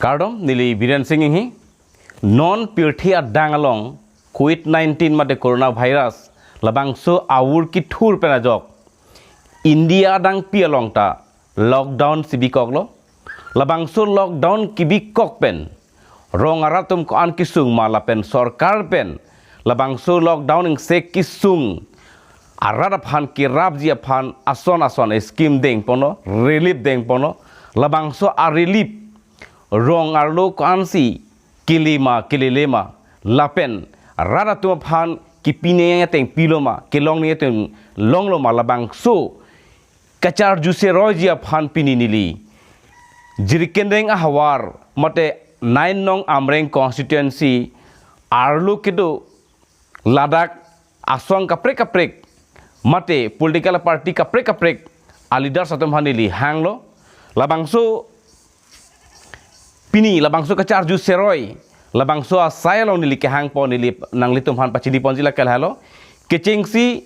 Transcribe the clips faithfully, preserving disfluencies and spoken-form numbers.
Kardom, neli Biren Sing Inghi. Non pirthe adang along covid nineteen mate coronavirus labangso avur kethur pen ajok India adangpi along ta lockdown si bikoklo. Labangso lockdown kebikok pen rong arat atum ko-an kesung ma lapen sorkar pen labangso lockdown ingsek kesung arat aphan kerapji aphan ason ason scheme dengponlo, relief dengponlo. Labangso a-relief rong arlo ko-ansi kele ma kelele ma lapen rat atum aphan kepi nangji ateng pilo ma, kelong nangji ateng longlo ma, labangso kacharju seroiji aphan pini neli Jirikindeng ahavar mate nine nong Amreng constituency arlo kedo ladak asong kaprek kaprek mate political party kaprek kaprek a-leaders atum aphan neli hanglo. Labangso pini labangso kacharju seroi, labangso asai along neli kehangpo, neli nanglitum aphan pachiniponji lake lahelo. Kechengsi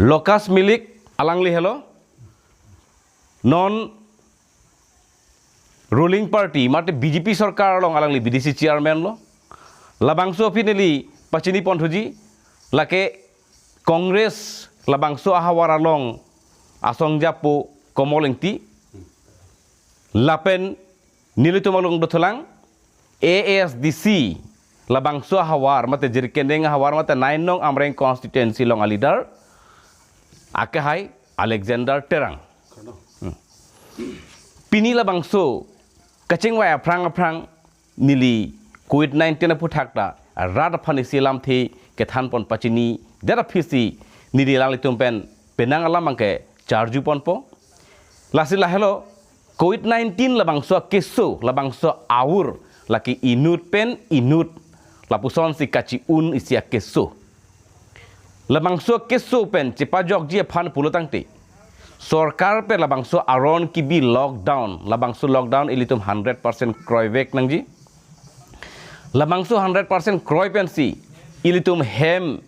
Lucas Milik, alangli helo non ruling party mate B J P sorkar along alangli B D C chairman lo. Labangso aphi neli pachiniponthuji, lake Congress labangso ahavar along asong japo Komol Engti, lapen nelitum along dothulang A S D C labangso ahavar mate Jirikindeng ahavar mate nine nong Amreng constituency along a-leader akehai Alexander Terang. Hmm. Pini labangso kachingvai aphrang aphrang neli covid nineteen aphuthak ta rat aphan isi alamthe kethanpon pachinidet aphisi neli alanglitum pen penang alam abangke charjuponpo. Lasi lahelo covid nineteen labangso akeso, labangso avur, lake inut pen inut lapusonsi kachi-un isi akeso. Labangso akeso pen chepajokji aphan pulo tangte, sorkar pen labangso aron kebi lockdown, labangso lockdown ilitum hundred percent kroivek nangji. Labangso hundred percent kroi pensi ilitum hem,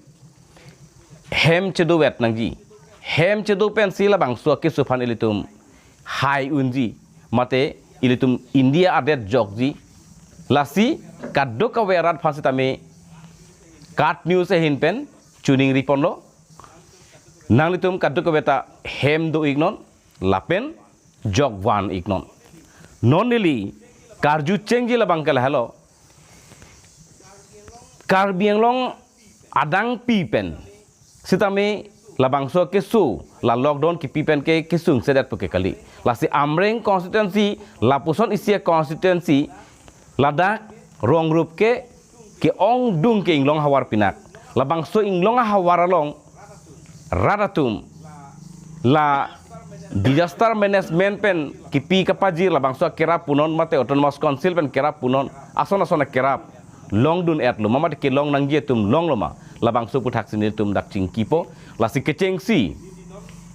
hem chedovet nangji. Hem chedo pensi labangso akeso aphan ilitum hai unji mate ilitum India adet jokji. Lasi kadokave arat aphan sitame KAT News ahin pen choningriponlo. Nanglitum kadokave ta hem do-iknon lapen jokvan-iknon. Non neli karju chengji labangke lahelo, Karbi Anglong adangpi pen sitame labangso akeso la lockdown kipi pen ke kesung sedetpo ke kali. Lasi Amreng constituency lapuson isi a-constituency ladak rong rup ke ke-ongdung ke Inglong ahavar pinak. Labangso Inglong ahavar along rat atum la disaster management pen kipi kapajir labangso akerap punon mate autonomous council pen kerap punon ason ason akerap longdun-etlo ma mate kelong nangji atum longlo ma, labangso aphuthaksi nelitum dak chingkipo. Lasi kechengsi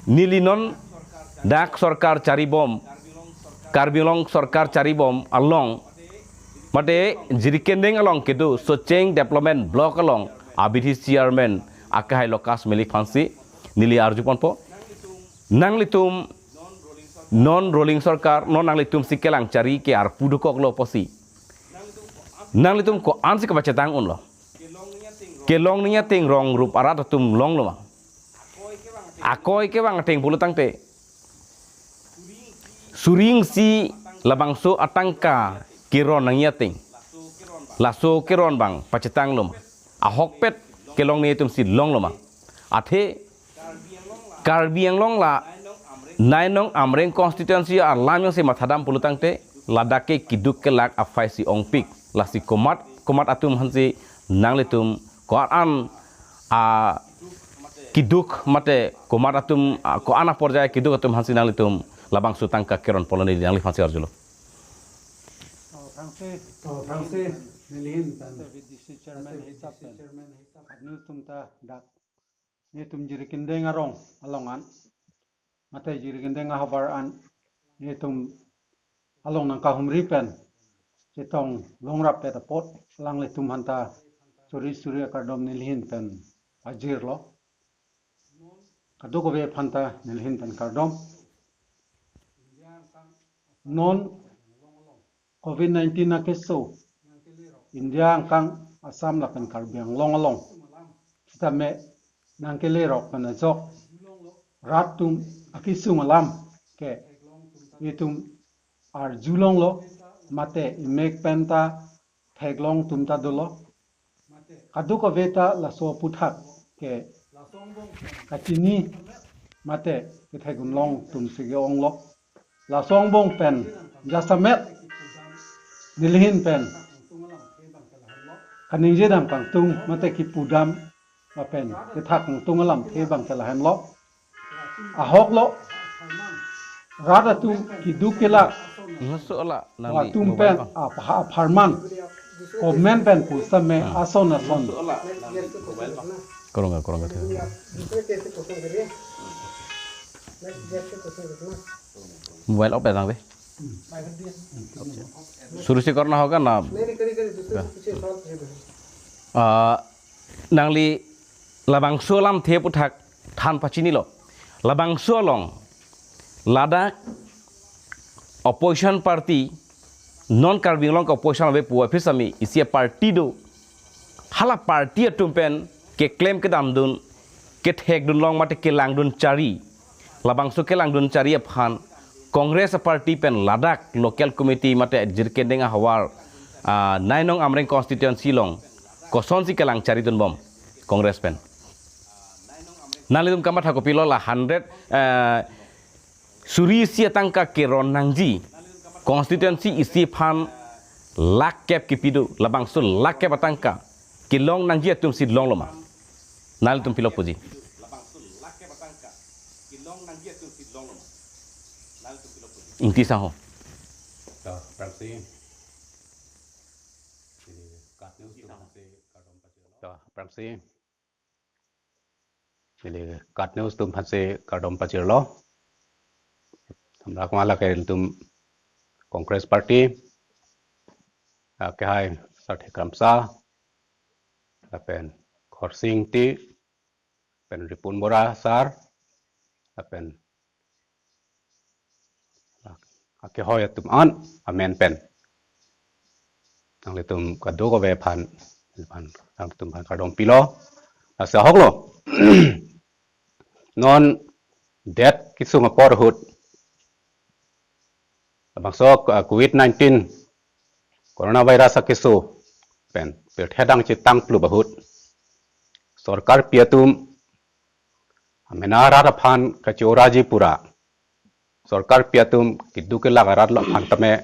neli non dak sorkar charibom, Karbi Anglong sorkar charibom along mate Jirikindeng along kedo Socheng Development Block along a-B D C chairman akehai Lucas Milik aphansi neli arjuponpo. Nanglitum non ruling sorkar, non nanglitumsi kelang chari ke arpu dokoklo pusi nanglitum ko-ansi kapachetang unlo. Kelong nangji ateng rong rup arat atum longlo ma. Akoi kevang ateng pulo tangte suri isi labangso atangka keron nangji ateng, laso keron abang pachetanglo ma. Ahokpet kelong nangji atumsi longlo ma. Athe Karbi Anglong la nine nong Amreng constituency alam jongsi mathadam pulo tangte ladak ke keduk kelak aphaisi ongpik. Lasi komat komat atum aphansi nanglitum ko-an a keduk mate komat atum, a, ko-an aporjai keduk atum aphansi nanglitum labangso tangka keronponlo, neli nangliphansi arjulo. To aphrangsi, to aphrangsi nelihin pen. B D C chairman hisap pen. Chairman hisap. Netum ta dak netum Jirikindeng arong along an mate Jirikindeng ahavar an netum along nangkahumri pen chetong longrap-et apot alanglitum aphanta suri suri akardom nelihin pen pajirlo. Kadokave aphanta nelihin pen kardom. Non Covid nineteen akeso India angkang, Assam lapen Karbi Anglong along sitame nangkelerok pen ajok rat atum akesung alam ke itum arjulonglo, mate imek penta theklong atum ta dolo. Kadokave ta laso aphuthak ke kachini mate kethek unlong atum si ke-onglo. Laso angbong pen jasemet nelihin pen kaningje dam kangtung mate kipu dam lapen kethak kangtung alamthe abang ke lahenlo. Ahoklo, rat atum keduk kelak Nusuk la nang di atum mobile pen bang. Apha apharman comment pen pu sitame Hmm. ason ason. Nusuk la nang di mobile bang. Kurang kurang. Mobile off datang deh. Suruh si karena hoga na. Ah, nangli labangso alamthe aphuthak than pachinilo. Labangso along ladak opposition party, non Karbi Anglong ke opposition ave pu aphi sitame isi aparty do. Hala party atum pen keklem kedamdun, kethekdunlong mate kelangdun chari. Labangso kelangdun chari aphan Congress aparty pen ladak local committee mate Jirikindeng ahavar, ah, nine nong Amreng constituency along kosonsi kelang charidunbom Congress pen. Nanglitum kamatha kopilo la hundred, eh, suri isi atangka keron nangji constituency isi aphan lakh kep kipi do, labangso lakh kep atangka kelong nangji atum si longloma. Nanglitum pilo puji. Ingti sangho. To, aphrangsi. Ini kat news atum aphansi kardom pajirlo. To, aphrangsi. Neli kat news atum aphansi kardom pajirlo. Samrak mala ke ilitum Congress Party, ah, kehai Sarthe Kramsa, lapen Khorsing Ingti, lapen Ripun Bora sir, lapen akehoi atum an amen pen nanglitum kadokave aphan, aphan, nanglitum aphan kardom pilo. Lasi ahoklo. Non det kesung apor ahut, labangso, ah, Covid nineteen coronavirus akeso pen pirthe adang chetang plup ahut, sorkarpi atum amena arat aphan kachoraji pura. Sorkarpi atum keduk kelak arat lo aphan tame,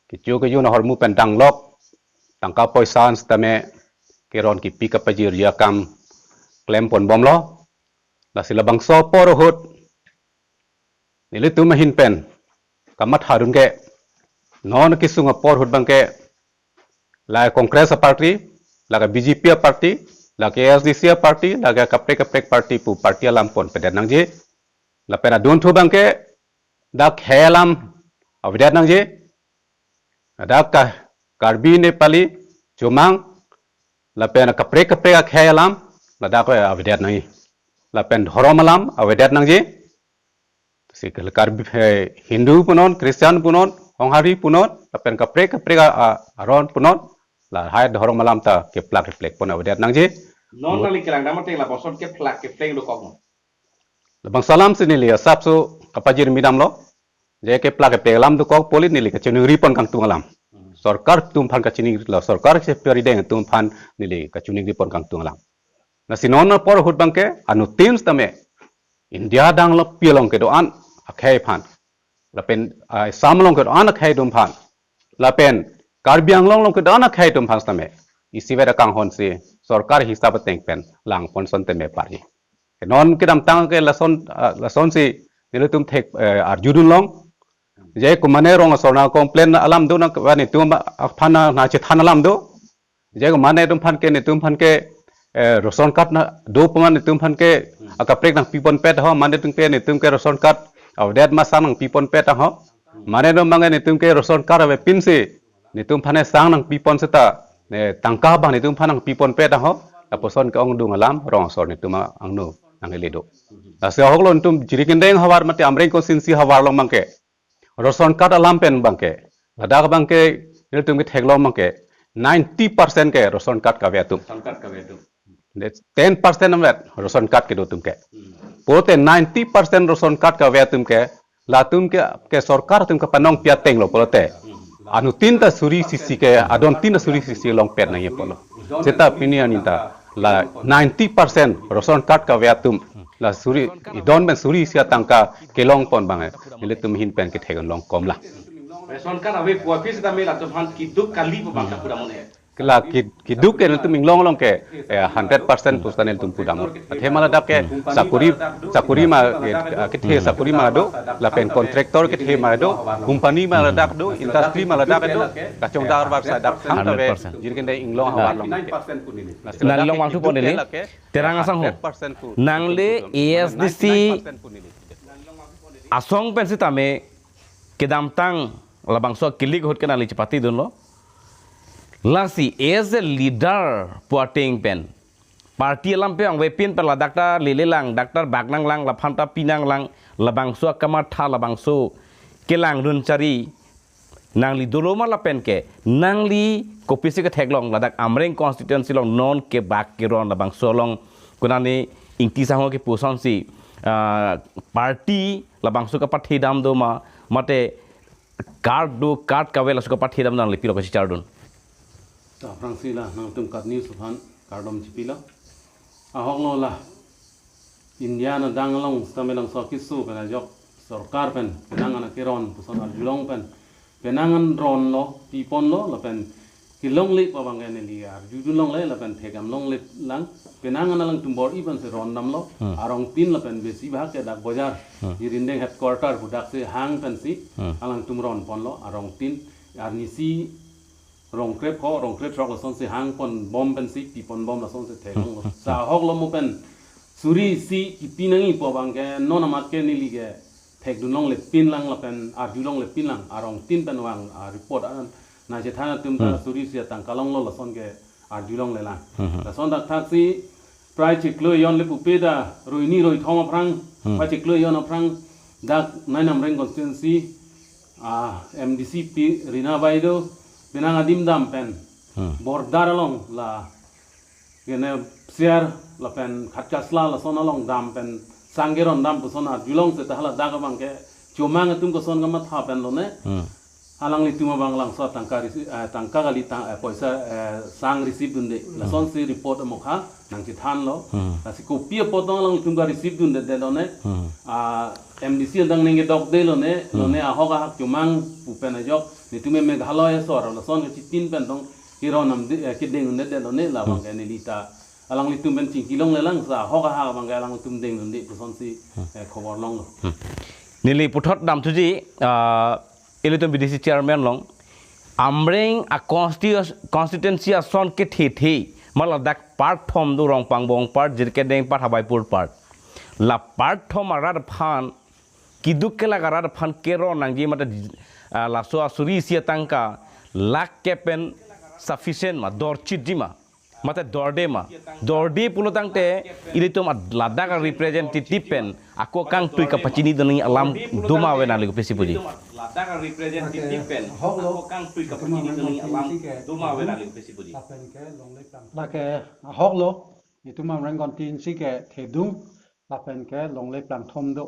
kecho kejun ahormu pen danglok, tangka poisa an sitame keron kipi kapajirji akam klemponbomlo. Lasi labangso apor ahut nelitum ahin pen kamathadun ke, non kesung apor ahut abangke, la Congress aparty, la B J P aparty, la A S D C aparty, la kaprek kaprek party pu party alam ponpedet nangji. Lapen adunthu abangke dak khei alam avedet nangji. Dak ka Karbi Nepali Chomang lapen kaprek kaprek akhei alam ladak avedet nangji. Lapen dhorom alam avedet nangji. Si ke Karbi, eh, Hindu punon, Christian punon, Honghari punon, lapen kaprek kaprek a, a, aron punon, lahai dhorom alam ta keplak keplek pon avedet nangji. Non nangli kelang dam ateng lapuson keplak keplek dokok mo? Labangso alam si neli asapso kapajirmi damlo. Je keplak keplek alam dokok pulote neli kachiningri pon kangtung alam. Hmm. Sorkar atum aphan kachiningri lo, sorkar si peri deng atum aphan neli kachiningri pon kangtung alam. Lasi non apor ahut abangke anuttin sitame India adang lo pi along kedo-an akhei aphan, lapen, ah, Assam along kedo-an akhei atum aphan, lapen Karbi Anglong along kedo-an akhei atum aphan sitame isivet akanghon si sorkar hisap ateng pen langpon ason tame parji. Non kedamtang ke lason, ah, lasonsi nelitum thek, eh, arjudunlong. Je komane rong asor nangcomplain alam do, nang, netum aphan nangchethan alam do. Je komane atum aphan ke, netum aphan ke, eh, ration card na do pu mane netum aphan ke akaprek nangpiponpet ho, mane netum ke, netum ke ration card avedet ma sang nangpiponpet ho. Mane do mane netum ke ration card avepinsi netum aphan sang nangpipon seta, ne tangka abang netum aphan nangpiponpet ho. Lapuson ke-ongdung alam rong asor netum angno nangle do. Lasi ahoklo netum Jirikindeng havar mate Amreng constituency havar along abangke ration card alam pen abangke Ladak abang ke, nelitum ketheklong abang ke, ninety percent ke ration card kave atum. Ration card kave atum. That's ten percent amat ration card kedo atum ke. Hmm. Pulote ninety percent ration card kave atum ke, latum ke, ke sorkar atum ke panong pi ateng lo pulote. Anuttin ta suri sisi ke, adontin ta suri sisi longpet nangji apotlo. Seta pini aninta la ninety percent ration card kave atum la suri, idon pen suri isi atangka kelong pon abang, nelitum ahin pen kethek-un long kom la. Ration card ave puvoiphit seta me latum aphan keduk kali pu abang ta pura mone. Ke la ki-, keduk ke nelitum inglong along ke, eh, hundred percent pu seta nelitum pudam. Athema ladak ke sakuri, sakuri ma, eh, kethe sakuri ma do, lapen contractor kethe ma do, company ma ladak do, industry ma ladak do, kachongdar bar sa dak thang kave, hundred percent. Jirikende inglong havar along. Nang long wangthu pon neli, Terang asang ho. Hundred percent pu. Nangle A S D C asong pen sitame kedamtang labangso kilik ahut ke nangli chepatedunlo. Lasi as a leader pu ateng pen, party alam pen vangvepin pen ladak ta lele lang, dak ta bak nanglang, laphan ta pi nanglang, labangso akamatha, labangso kelangdun chari nangli dolo ma lapen ke, nangli kopisi ketheklong ladak Amreng constituency along non kebak keron labangso along, konane Ingti sangho kepu asonsi, ah, party labangso kapathedam do ma, mate card do, card kave laso kapathedam nangli pilo kachichardun. Ta aphrangsi la nangtum KAT News aphan kardom chipilo. Ahok lo la India adang along sitame labangso keso pen ajok sorkar pen penang an keron puson arjulong pen penang an ronlo, piponlo, lapen kelongle pu abang ke neli arjudun longle, lapen thekdam longle lang, penang an alangtum bor-i pensi rondamlo, Hmm. arongtin lapen besi bahak ke dak bojar, Hmm. Jirikindeng headquarter pu dak si hang pensi, Hmm. alangtum ronponlo, arongtin, arnisi rongkrep ho, rongkrep throk lasonsi hangponbom pensi, piponbom lasonsi theklonglo. Hmm. Sa ahok lo mo pen, suri isi kipi nangji pu abang ke, non amat ke neli ke, thekdun longle pin lang lapen arju longle pin lang, arongtin pen vang, ah, report an nangchethan atum ta Hmm. suri isi atangka longlo lason ke arju longle lang. Hmm. Lason dak thaksi prai chiklo ejon le pupe ta roini roithom aphrang, Hmm. prai chiklo ejon aphrang dak nine Amreng constituency, ah, M D C Pi Rina Baideo, penang adim dam pen, Hmm. border along la gene Siar lapen Khatkasla lason along dam pen sang kerondam puson arjulong seta hala dak abang ke chomang atum koson kamatha pen lone. Hmm. Alanglitum abang labangso tangka risi-, eh, tangka kali tang, eh, poisa, eh, sang receive dunde. Hmm. Lasonsi report amokha nangchethanlo. Hmm. Lasi kopi apot along alanglitum ka receive dunde de lone. Hmm. Ah, M D C adang ningke dokde lone, Hmm. lone ahok ahak chomang pu pen ajok. Netum Meghalaya asor lason kachitin pen tong keron nam de, eh, kedeng unde de lone labang Hmm. ke neli ta alanglitum pen chingki longle lang sa ahok ahak abang ke alanglitum dengdunde pusonsi, Hmm. eh, khobor longlo. Hmm. Neli puthot damthuji, ah, ilitum B D C chairman along, Amreng a constitu-, constituency ason kethethe, ma ladak part thom do, Rongpangbong part, Jirikindeng part, Hawaipur part. La part thom arat aphan, keduk kelak arat aphan keron nangji mate, ah, laso asuri isi atangka, lakh kep pen sufficient ma, dorchitji ma, mate dorde ma. Dorde pulo tangte, ilitum ad-, ladak a representative pen, ako kangtui kapachinidun nangji alam do ma ave nangli kopisi puji. Ladak a representative pen, ako kangtui kapachinidun nangji alam do ma ave nangli kopisi puji. Lake ahok lo, itum Amreng constituency kethedung, lapen ke longle plangthom do.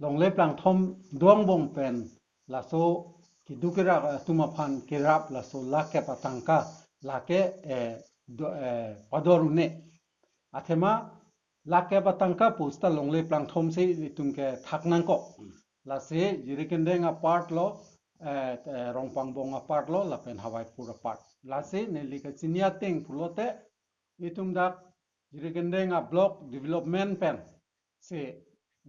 Longle plangthom do angbong pen laso keduk kerap atum aphan kerap laso lakh kep atangka lake, eh, do, eh, pador un-e. Athema lakh kep atangka pu seta longle plangthom si itum ke thak nangkok. Hmm. Lasi Jirikindeng a part lo, eh, eh, Rongpangbong a part lo, lapen Hawaipur a part. Lasi neli kachini ateng pulote itum dak Jirikindeng a block development pen si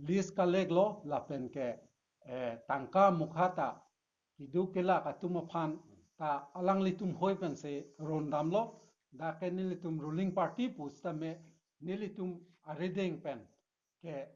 list collect lo lapen ke, eh, tangka mukha ta keduk kelak atum aphan ta alanglitum hoi pensi rondamlo, dak ke nelitum ruling party pu sitame nelitum arideng pen ke,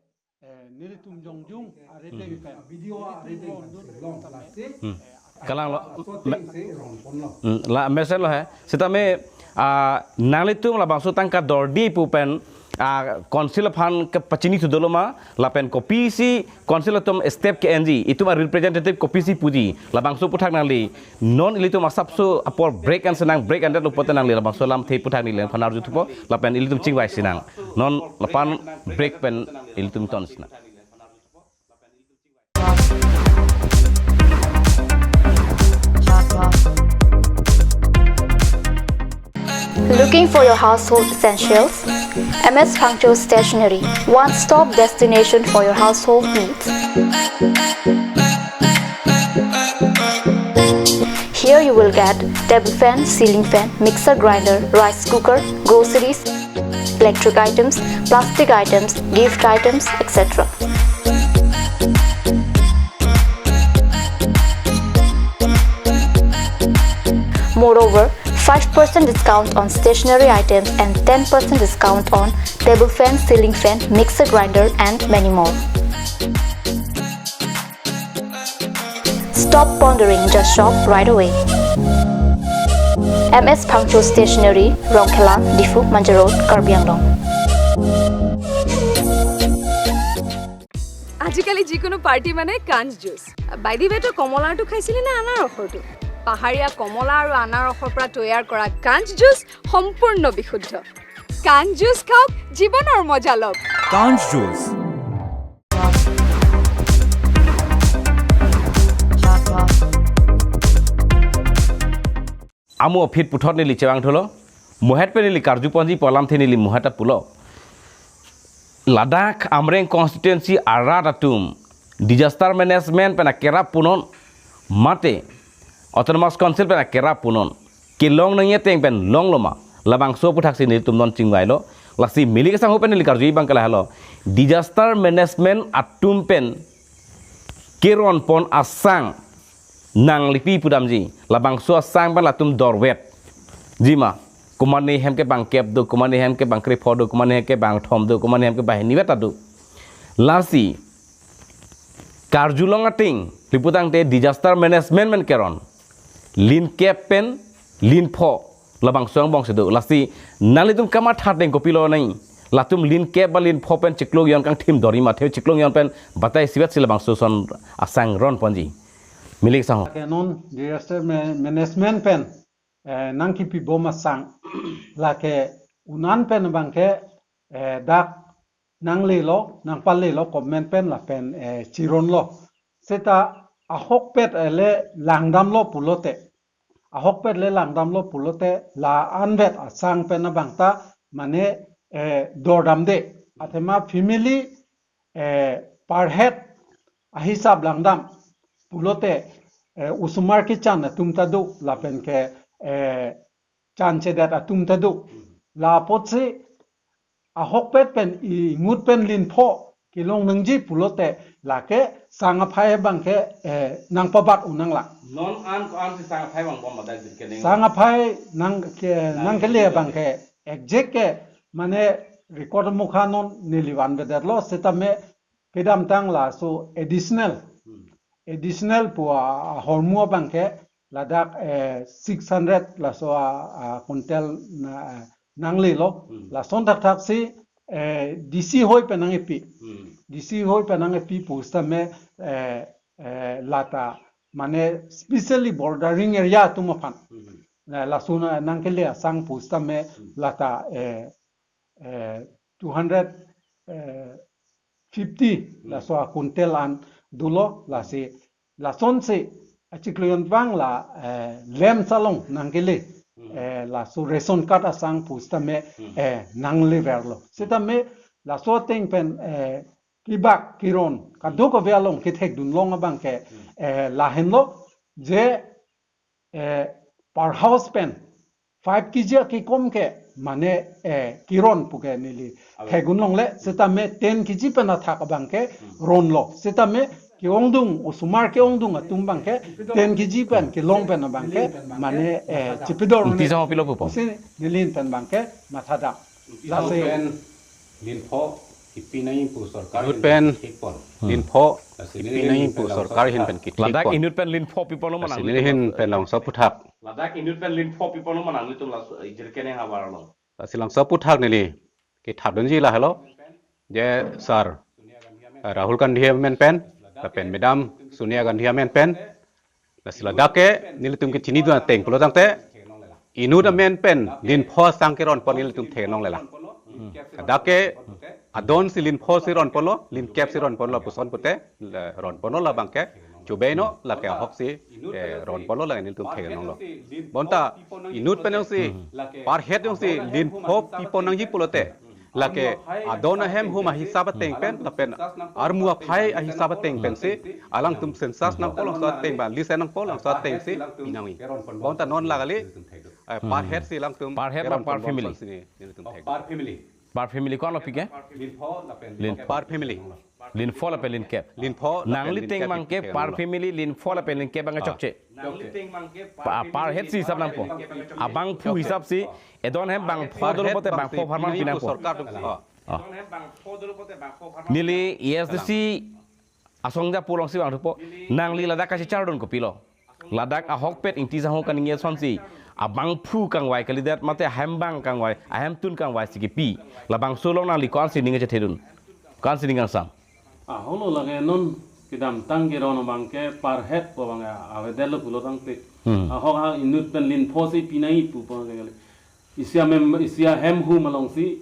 eh, nelitum jongjung arideng pen, nelitum rondun pen sitame, Hmm. eh, Kalang lo. Aso ateng si rongponlo. Hmm, la mesen lo he. Sitame, ah, nanglitum labangso tangka dordi pu pen, a council aphan kepachini thu dolo ma, lapen kopisi council atum step ke-enji, itum a representative kopisi puji, labangso aputhak nangli non ilitum asapso apor break an senang, break an det lo pote nangli labangso alamthe aputhak neli aphan arju thupo, lapen ilitum chingvai sinang. Non lapen break pen ilitum ton sinang. Looking for your household essentials? M S Phangcho Stationery, one-stop destination for your household needs. Here you will get table fan, ceiling fan, mixer grinder, rice cooker, groceries, electric items, plastic items, gift items, et cetera. Moreover, five percent discount on stationery items and ten percent discount on table fan, ceiling fan, mixer grinder, and many more. Stop pondering, just shop right away. M S Phangcho Stationery, Rongkhelan, Diphu, Manja Road, Karbi Anglong. আজিকালি যিকোনো পাৰ্টি মানে কাঞ্চ জুচ। বাইদেৱে তো কমলাৰটো খাইছিলে নে আনাৰসৰটো? পাহাৰীয়া কমলা আৰু আনাৰসৰ পৰা তৈয়াৰ কৰা কাঞ্চ জুচ সম্পূৰ্ণ বিশুদ্ধ। কাঞ্চ জুচ খাওক, জীৱনৰ মজা লওক। Kanj Juice. Amo aphi puthot neli chevang thulo, muhet pen neli karju ponji pu alamthe neli muhet ta pulo. Ladak Amreng constituency arat atum disaster management pen akerap punon mate Autonomous Council pen akerap punon kelong nangji ateng pen longlo ma, labangso aputhak si nelitum non chingvailo. Lasi milik asangho pen neli karju abang ke lahelo, disaster management atum pen keron pon asang nangli pi pudamji, labangso asang pen latum dorvetji ma, komatne hem ke bangkep do, komatne hem ke bangkrepho do, komatne hem ke bangthom do, komatne hem ke banghini vet ta do. Lasi karjulong ateng, liputangte disaster management pen keron, linkep pen linpho, labangso angbong si do. Lasi nanglitum kamatha ateng kopilo nang, latum linkep ba linpho pen chiklo jon kangthim dorji ma, athe chiklo jon pen batai isivet si labangso ason asang ron ponji. Milik asangho. Lake non disaster ma- management pen eh, nangkipibom asang, lake un-an pen abangke eh, dak nanglelo, nangpalelo government pen lapen eh, chironlo. Seta ahokpet ele langdamlo pulote, ahokpet le langdamlo pulote la-anvet asang pen abangta mane eh, dordamde. Athema family eh, per head ahisap langdam pulote eh, osomar kechan atum ta do lapen ke eh, chanchedet atum ta do. La apotsi ahokpet pen inut pen linpho kelong nangji pulote lake sang aphai abangke eh, nangpabat un nanglang. Non an ko an si sang aphai abang bom batai jirke neng. Sang aphai nang ke nangkele abangke exact ke mane record mukha non neli vanvedetlo, setame kedamtang laso additional, additional pu ahormu abangke ladak eh, six hundred laso a, a quintal na, nanglelo. Lason thakthak si eh, D C hoi pen nang-epi. D C hoi pen nang-epi pusitame eh, eh, lata mane specially bordering area atum aphan. Na laso na nangkele asang pusitame lata eh, eh, two hundred eh, fifty laso a quintal an dolo. Lasi lasonsi achiklo jon vang la eh, lamps along nangkele eh, laso ration card asang pusitame eh, nangleverlo. Setame laso ateng pen eh, kebak keron kadokave along kethekdunlong abangke eh, lahenlo je eh, per house pen five K G akekom ke mane eh, keron puke neli theklong longle, setame ten K G pen athak abangke ronlo. Setame ke-ongdung, osomar ke-ongdung atum abangke ten K G pen kelong pen abangke mane eh, chipidor. Nti asangho pilo pupo. Si neli pen abangke mathadam. Lasi Pen linpho kipi nangji pu sorkar Inut pen thikpon. Linpho Lasi kipi neli nangji pen pu lang sorkar sorkar. Hin pen kithik Ladak pon. Inut pen linpho piponlo ma nang. Lasi neli hin pen longso aputhak. Ladak Inut pen linpho piponlo ma nang, nelitum laso jirke neng havar lo. Lasi longso aputhak neli kethakdunji lahelo, je Sir Rahul Gandhi amen pen, lapen Madam Sonia Gandhi amen pen, lasi ladak ke nelitum ke chinidun ateng pulo tangte, inut amen pen lin pho asang keron pon nelitum theklonglelang. Ladak ke adon si lin pho si ron ponlo, lin kep si ron ponlo, puson pute, le, ron ponlo labang ke, chubeno, lake ahok si, eh, ron ponlo lake nelitum theklonglo. Bonta, inut pen jongsi, per head jongsi, lin pho pi pon nangji pulote, lake adon ahem hum ahisap ateng pen, lapen armu aphai ahisap ateng pensi, alangtum census nangpo, langso ateng ba, list nangpo, langso ateng si, pi nangji. Bonta non la kali, eh, per head si alangtum, Per head ba keron per ponbom family? Sonsi nelitum thek. Per family. Per family ko-an lo pi ke? Lin pho lapen Lin lin kep. Per family. Lin pho lapen lin kep. Lin pho lapen Nangli lin ateng kep abang ke pi per theklonglo. Family lin pho lapen lin kep abang ke Ah. chokche. Nangli ateng abang ke Per, per head si hisap nangpo. Abangphu Okay. hisap si, adon ahem bangpho Per dolo head pote bang bangpho si pharman pi nangpo. Sorkar tum si. Ah. Ah. Neli A S D C asong ja pulo si vangthupo. Nangli ladak kachechardun kopilo? Ladak ahokpet Ingti Sangho kaningje asonsi, abangphu kangvai kalidet mate ahembang kangvai, ahemtun kangvai si kipi. Labangso along nangli ko-an si ning kachethedun? Ko-an si ning kangsam? Ahoklo lake non kedamtang keron abang ke per head pu abang ke avedetlo pulo tangte. Hmm. Ahok ha inut pen lin pho si pi nangji pu abang ke kali. Isi amem, isi ahem hum alongsi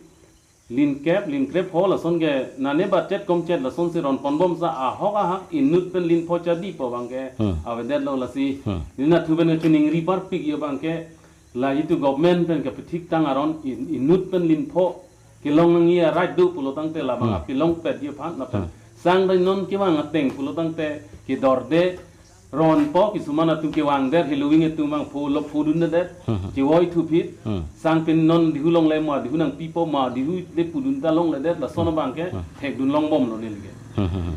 lin kep, lin krepho lason ke nane budget komchet lason si ron ponbom sa ahok ahak inut pen lin pho chadi pu abang ke Hmm. avedetlo lasi. Hmm. Neli nathu pen kachiningri parpik abang ke la itu government pen kepathiktang aron in-, inut pen lin pho kelong nangji a-right do pulo tangte labang Hmm. apilongpetji aphan lapen Hmm. sang dai non kevang ateng pulo tangte kedorde ronpo, kisuman atum kevang der, heloving atum bangpho lo phodundedet, Hmm. chevoi thuphit, Hmm. sang pen non dihu longle ma, dihu nangpipo ma, dihu le pudun ta longledet, lason Hmm. abang ke Hmm. thekdun longbomlo neli ke. Hmm, hmm, hmm.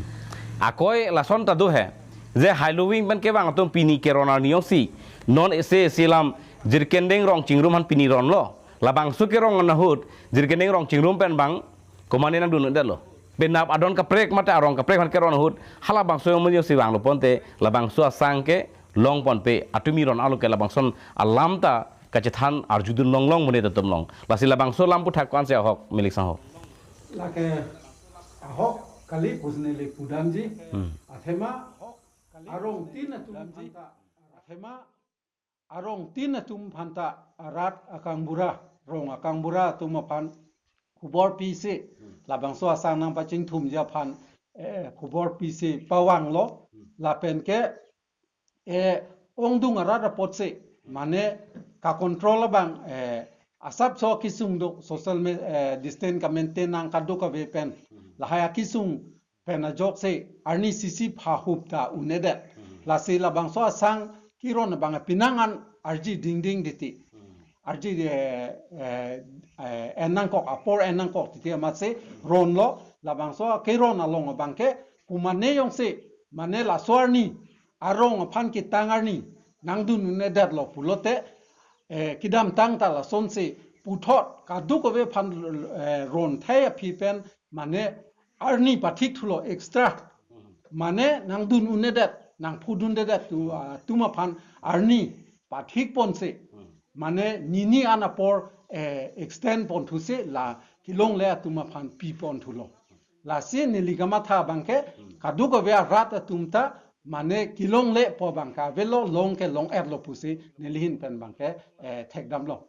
Akoi lason ta do he, je heloving pen kevang atum pini keron arni jongsi, non ese ese lam Jirikindeng Rongchingrum aphan pini ronlo, labangso kerong ahut, Jirikindeng Rongchingrum pen bang, komatne nangdundetlo. Penap adon kaprek mate arong kaprek aphan keron ahut, halabangso amonit si vanglo ponte, labangso asang ke long ponpe, atumi ron alo ke labangson alam ta kachethan arjudun longlong monit atum along. Lasi labangso alam aphuthak ko-an si ahok, Milik Sangho? Lake ahok kali pusi neli pudamji. Hmm. Athema arong tin atum aphanta, athema arong tin atum aphanta arat akangbura, rong akangbura atum aphan khubor pisi, Hmm. labangso asang nangpachingthumji aphan, eh, khubor pisi pavanglo, Hmm. lapen ke, eh, ongdung arat apotsi, mane kacontrol abang, eh, asapso kisung do, social me-, eh, distance kamaintain nang kadokave pen, Hmm. lahai akisung pen ajoksi arni sisi phahup ta un'edet. Hmm. Lasi labangso asang keron abang penang an arji dingding titi. Hmm. Arji, eh, eh, eh, en nangkok, apor en nangkok titi amatsi ronlo, labangso keron along abang ke komatne jongsi, mane laso arni arong aphan ketang arni nangdun un'edetlo pulote, eh, kedamtang ta lasonsi puthot kadokave aphan, eh, ronthai aphi pen mane arni pathikthulo extra. Mane nangdun un'edet, nangphodundedet tu, ah, atum aphan arni pathik ponsi. Mane nini an apor, eh, extend ponthusi la kelongle atum aphan pi ponthulo. Lasi neli kamatha abang ke kadokave arat atum ta mane kelongle pu abang ke avelo, long ke long-etlo pusi neli ahin pen abang ke, eh, thekdamlo.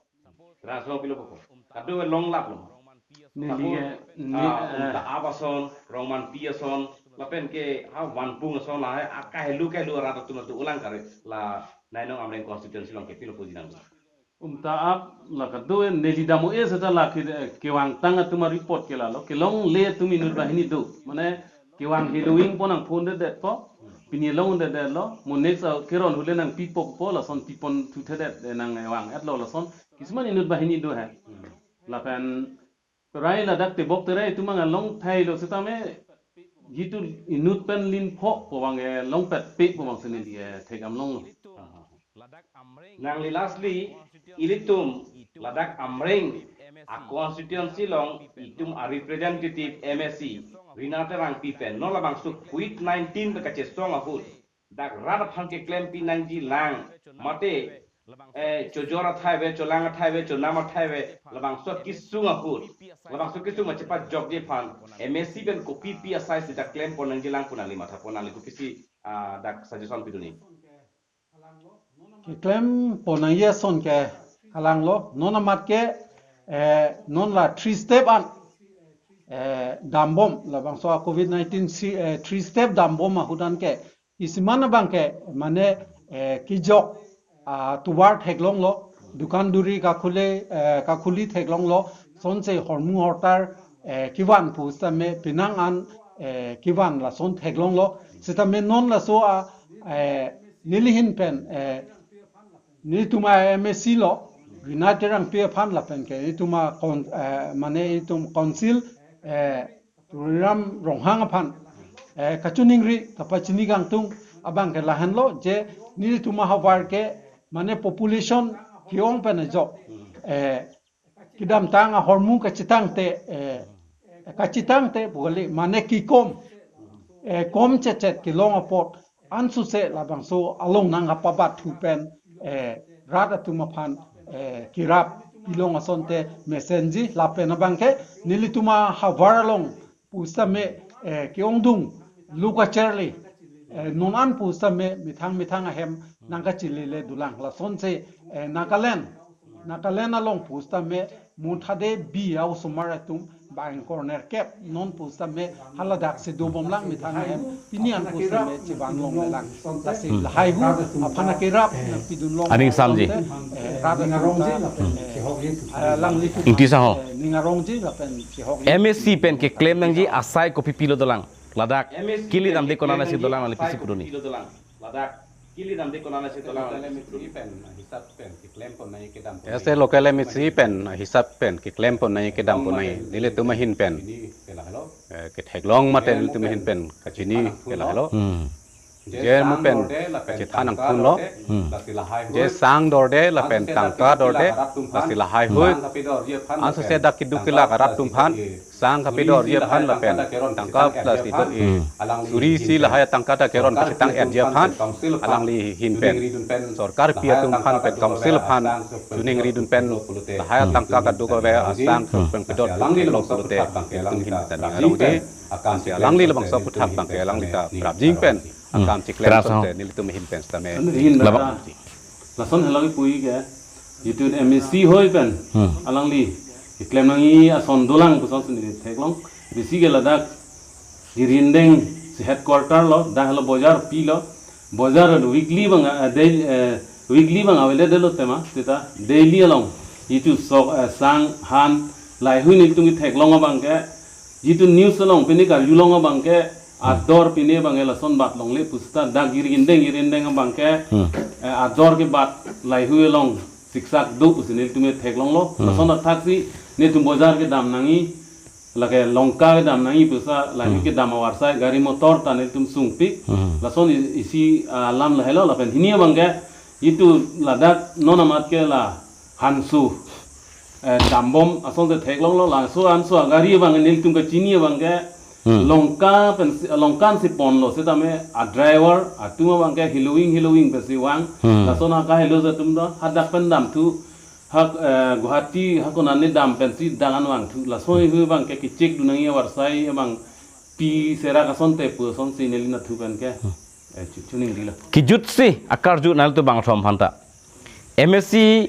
Ras long pilo po. Kado long laplo. Neli Tapu, ke, ne-, ah, eh, Umta-ap ason, Rongmanpi ason, lapen ke ha Vanpung ason lahai, ah, kahelo kahelo arat atum dolang kare la Nainong Amreng constituency along ke pilo puji nang. Umta-ap la kado neli dam-o-e seta la ke, kevangtang atum a-report ke lalo. Kelongle atum inut banghini do. Mane kevang heloving pon nangphodedetpo. Pini longdedetlo. Mo next, ah, keron ahut le nangpipo po lason pi ponthuthedet, eh, nangvang-etlo lason. Kisuman inut banghini do he. Lapen rai ladak tebok terai atum abang along thailo setame jitu inut pen lin pho pu abang, eh, longpetpe pu abang si neli, eh, thekdam longlo. Nangli lastly, ilitum ladak Amreng a-constituency along itum a-representative M A C Rina Terangpi pen non labangso covid nineteen pen kachesong ahut dak rat aphan keklempi nangji lang mate eh, chojor athai ave, cholang athai ave, chonam athai ave, labangso kesung ahut, labangso kesung ma chepajokji aphan, M A C pen kopi pi asai sita klem pon nangjilang pu nangli matha pon, nangli kopisi, ah, dak suggestion pidunji? Keklem pon nangji ason ke halanglo, non amat ke, eh, non la three step an, eh, dambom, labangso a covid nineteen si, eh, three step dambom ahut an ke, isi mana abang ke, mane, eh, kejok, ah, tovar theklonglo, dukan duri kakhule, eh, kakhuli theklonglo, sonse hormu hortar, eh, kevan pusitame penang an, eh, kevan lason theklonglo, sitame non laso a, eh, neli ahin pen, eh, nelitum a M A C lo, Rina Terangpi aphan lapen ke, nelitum a kon-, eh, mane nelitum council, eh, Tuliram Ronghang aphan, eh, kachiningri, kapachini kangtung abang ke lahenlo, je nelitum ahavar ke, mane population ke-ong pen ajok, eh, kedamtang ahormu kachetangte, eh, kachetangte pu kali, mane kekom, eh, kom chechet kelong apot, ansose labangso along nangkapabat thu pen, eh, rat atum aphan, eh, kerap pilong asonte mesenji, lapen abang ke nelitum ahavar along pusitame, eh, ke-ongdung lo kacharli, eh, non an pusitame methang methang ahem nangkachilile dolang, lasonse, eh, Nagaland, Nagaland along pusitame Motha Devi a-osomar atum bang ingkoi nerkep non pusitame haladak si dobomlang methang ahem, pini an pusitame chevanlonglelang. Lasi Hmm. lahai hu aphan akerap nangpidunlong Aning samji. asonte, eh, rat atum ta, eh, alangli Ingti saho. eh, ning arongji lapen chihok M A C pen keklem nangji asai kopi pilo dolang, ladak kili damde konatsi dolang, nangli pisi pudunji? Ladak kili damde konatsi dolang, nangli pisi pudunji? M A C pen hisap pen keklem pon nangji kedam pon Ese nangji. Local M A C pen hisap pen keklem pon nangji kedam pon nangji. Nelitum ahin pen, Ini ke lahelo. eh, ketheklong mate nelitum ahin pen kachini ke lahelo. Hmm. Je mo pen chethan nangphunlo. Hmm. Je sang dorde lapen tangka dorde, lasi lahai hui. Ansose dak keduk kelak arat atum aphan sang kapedorji aphan lapen tangka lasi do-i. Hmm. Suri isi lahai tangka ta keron kachetang-etji aphan, alangli ahin pen sorkar pi atum aphan pen council aphan chiningridun pen lahai tangka kaduk ave asang Hmm. pen pedor alangli lo pulote, nelitum ahin pen ta ning arongji. Ansi alangli labangso aphuthak abang ke alangli ta prapjin pen Hmm. akam cheklem Kerasa. asonte nelitum ahin pen sitame. Anu ahin Laba. bata. Lason halagi pui ke, jitu M A C hoi pen, Hmm. alangli keklem nangji ason dolang puson sini theklong. Besi ke ladak Jirindeng si headquarter lo, dak lo bojar pi lo, bojar lo weekly abang, eh, daily, eh, weekly abang avele delo tema, seta daily along. Jitu sok, eh, sang han lahai hui nelitum ketheklong abang ke, jitu news along pini karjulong abang ke, ador pini abang ke lason bat longle pusita dak Jirindeng, Jirindeng abang ke, Hmm. eh, ador kebat lahai hui along siksak do pusi nelitum ketheklonglo. Hmm. Lason athaksi nelitum bojar kedam nangji, lake Lanka kedam nangji pusi lahai hui Hmm. kedam avarsai gari motor ta nelitum sungpik. Hmm. Lason i-, isi, ah, alam lahelo lapen hini abang ke jitu ladak non amat ke la hansu, eh, dambom asonte theklonglo, laso hansu agari abang nelitum kachini abang ke Hmm. Lanka pen si, Lanka si ponlo, sitame a driver atum abang ke heloving heloving pensi vang. Hmm. Lason ha kahelo atum do hadak pen damthu, ha, eh, Guwahati ha konane dam pensi dak an vangthu. Laso hui abang ke kechek dun nangji avarsai abang pi serak asonte pu asonsi neli nathu pen ke. Hmm. Eh, chu-, chuning dilo. Kejutsi akarju nanglitum bangthom aphanta. M A C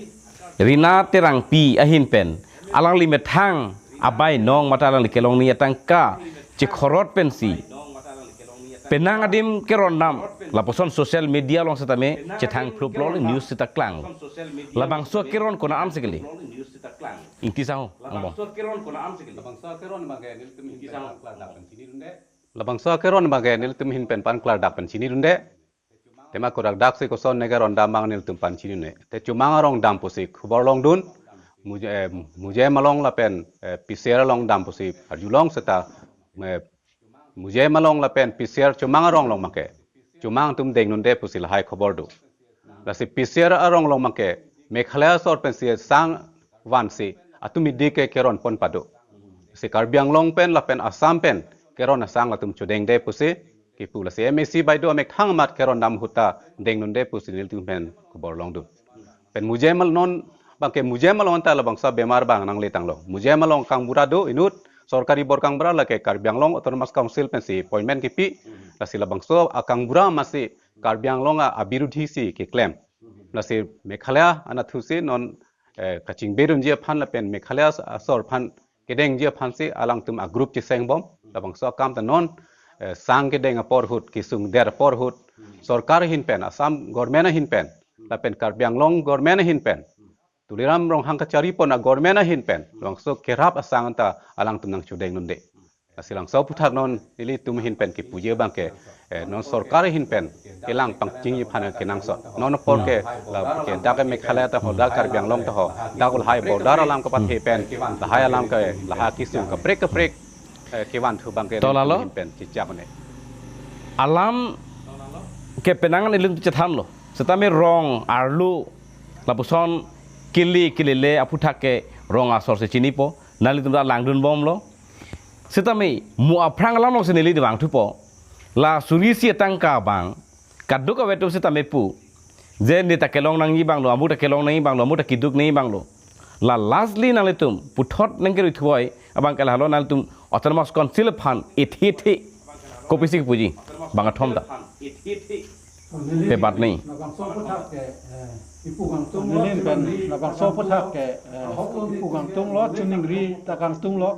Rina Terangpi ahin pen alangli methang abai nong mate alangli kelongni atangka chekhorot pensi penang adim kerondam lapuson social media along sitame chethang phlup lo news sita klang. Labangso keron konat an si kali? Ingti saho angbong. Labangso keron abang ke nelitum ahin pen pan klardak pen chinidunde. Labangso keron abang ke nelitum ahin pen pan klardak pen chinidunde. Tema kodak daksi koson ne kerondam abang nelitum pan chinine. Te Chomang arong dam pusi khobor longdun. Muje, eh, Muje Malong lapen, eh, P C R along dam pusi arjulong seta, eh, Muje Malong lapen P C R Chomang arong along abang ke Chomang atum dengdunde pusi lahai khobor do. Lasi P C R arong along abang ke Meghalaya asor pensi sang vansi atum idik ke keron pon pado. Si Karbi Anglong pen lapen Assam pen keron asang latum chodengde pusi kipu, lasi M A C baido amethang amat kerondam ahut ta dengdunde pusi nelitum pen khobor longdun. Pen mujem along non, bangke mujem along ta labangso bemar bang nangletanglo. Mujem along kangbura do inut, sorkari bor kangbura lake Karbi Anglong Autonomous Council pensi appointment kipi, lasi labangso akangbura masi Karbi Anglong a-, abirudhi si keklem. Lasi Meghalaya anatthu si non, eh, kachingbedunji aphan lapen Meghalaya asor aphan kedengji aphan si alangtum a-group chesengbom, labangso akam ta non, eh, sang kedeng apor ahut, kesung der apor ahut, sorkar ahin pen, Assam government ahin pen, lapen Karbi Anglong government ahin pen, Tuliram Ronghang kacharipon a-government ahin pen, labangso kerap asang ta alangtum nangchodengdunde. Lasi labangso aphuthak non ilitum ahin pen kipuji abangke, eh, non sorkar ahin pen kelang pangchingji aphan kenangsot. Non apor ke, la ke dak Meghalaya ta ho, dak Karbi Anglong ta ho, dak lahai border alam kepathe pen, lahai alam ke, lahai kesung kaprek kaprek, eh, kevanthu abangke To lalo? Ahin pen chechak ne. Alam ke penang nelitum chethanlo. Setame rong arlo lapuson kili kilile aphuthak ke rong asor si chinipo. Nanglitum ta langdunbomlo. Setame mo aphrang alam along si neli dovangthupo. La suri isi atangka abang kadokave atum setame pu, je ne ta kelong nangji abanglo, amu ta kelong nangji abanglo, amu ta keduk nangji abanglo. La lastly nanglitum puthot nangkerui-thuai abangke lahelo, nanglitum Autonomous Council aphan ethe ethe kopisi kepuji, bang athom ta. Pebat ni. Labangso aphuthak ke, eh, ipu kangtunglo, nelitum pen labangso aphuthak ke, eh, ipu kangtunglo, chiningri ta kangtunglo,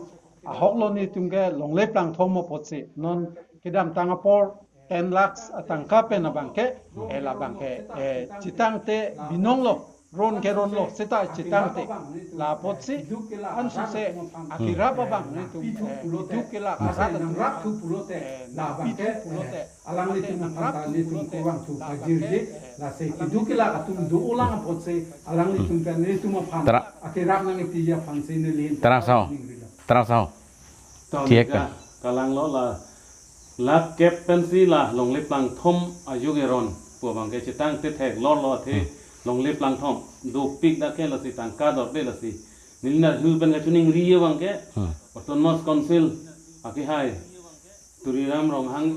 ahoklo nelitum ke longle plangthom apotsi. Non kedamtang apor ten lakhs atangka pen abangke, eh, labangke, eh, chetangte binonglo, ron ke ronlo, seta chetangte. La apotsi, ansose, akerap abang nelitum, eh, keduk kelak arat atum, eh, nangpithu pulote, alanglitum nangrap aphan ta nelitum pulote, kevangthu la pajirje, abangke, eh, lasi keduk kelak atum do-olang apotsi, alanglitum pen nelitum aphan, Tara- akerap nangpiji aphansi neli ahin Tara sao. Ningrilo. Tara sao. Tong Thiek ka, ka. Kalanglo la, la kep pensi la longle plangthom ajo ke ron pu abangke chetangte theklorlo athe, Hmm. longle plangthom dopik dak ke lasi tangka dorde lasi. Neli nanghu pen kachiningri abangke, Hmm. Autonomous Council akehai Tuliram Ronghang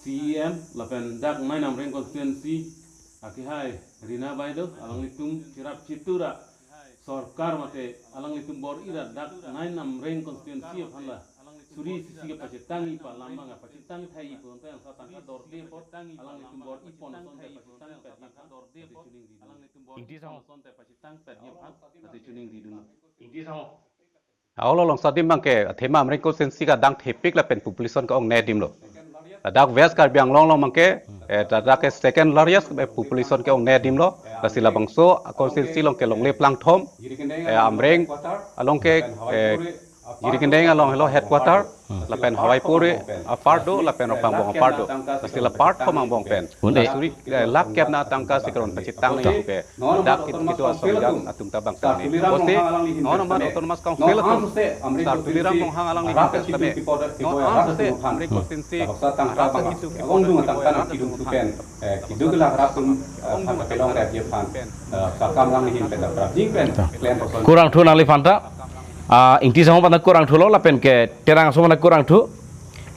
C E M lapen dak nine Amreng constituency akehai Rina Baideo, alanglitum cherap chetu ra sorkar mate alanglitum bor-i ra dak nine Amreng constituency aphan la suri isi isi kepachetangji pu alam abang pachetang thai pu ante angsa tangka dorde apot alanglitum bor-i pon asonte pachetang pet aphan ate chiningri dun. Ingti sao. Asonte pachetang pet aphan ate chiningri dun. Ingti sao. Ahoklo alongsi adim abangke athema Amreng constituency kedang thepik lapen population ke-ong ne adim lo. Ladak West Karbi Anglong along abangke, eh, ladak ke second largest, eh, population ke-ong ne adim lo. Lasi labangso constituency along ke longle plangthom, eh, Amreng along ke, eh, Jirikindeng along helo headquarter, lapen Hawaipur apar do, lapen Rophangbong apar do. Lasi la apar thom angbong pen. Unde. Suri, eh, lakh kep na tangka si keron pachetang nangji ke. Dak kit-, kito asomjan atum ta bangsa ni. Bosi, non amat Autonomous Council atum, Sar Tuliram Ronghang alanglitum pen setame, non ansose Amreng constituency, rasa kitu kitu pen, eh, keduk kelak arat atum, eh, aphan kapelong rap aphan, eh, sakam alanglihin pen, prapjin pen, klem person. Kurvangthu nangliphan ta, ah, Ingti asong aphan ta kurvangthulo, lapen ke Terang asong aphan ta kurvangthu,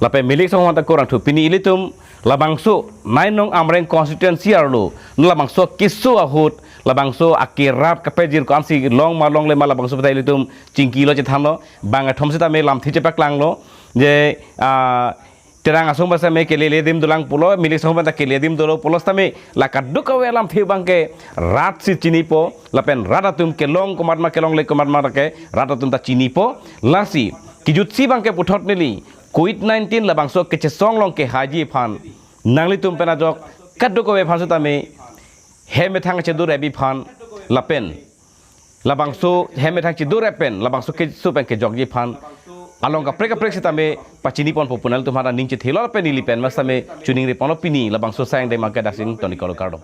lapen Milik asong aphan ta kurvangthu. Pini ilitum labangso nine nong Amreng constituency arlo, labangso keso ahut, labangso akerap kapajir ko-ansi long ma longle ma labangso pu ta ilitum chingkilo chethanlo, bang athom setame lamthe chepaklanglo, je, ah, Terang asong pen setame kele le adim dolang pulo, Milik asong pen ta kele adim dolo pulo setame, la kadokave alamthe abangke rat si chinipo, lapen rat atum kelong komat ma kelongle komat ma ke rat atum ta chinipo, lasi kejutsi abangke puthot neli, covid nineteen labangso kechesong along kehaiji aphan, nanglitum pen ajok kadokave aphan setame hem methang chedur ebi aphan lapen labangso hem methang chedur epen labangso keso pen kejokji aphan along kaprek kaprek setame pachini ponpo pu nanglitum aphan ta ning chethelo lapen neli pen ma setame chiningri ponlo. Pini labangso asai angdeng abangke daksi toni kolo kardom.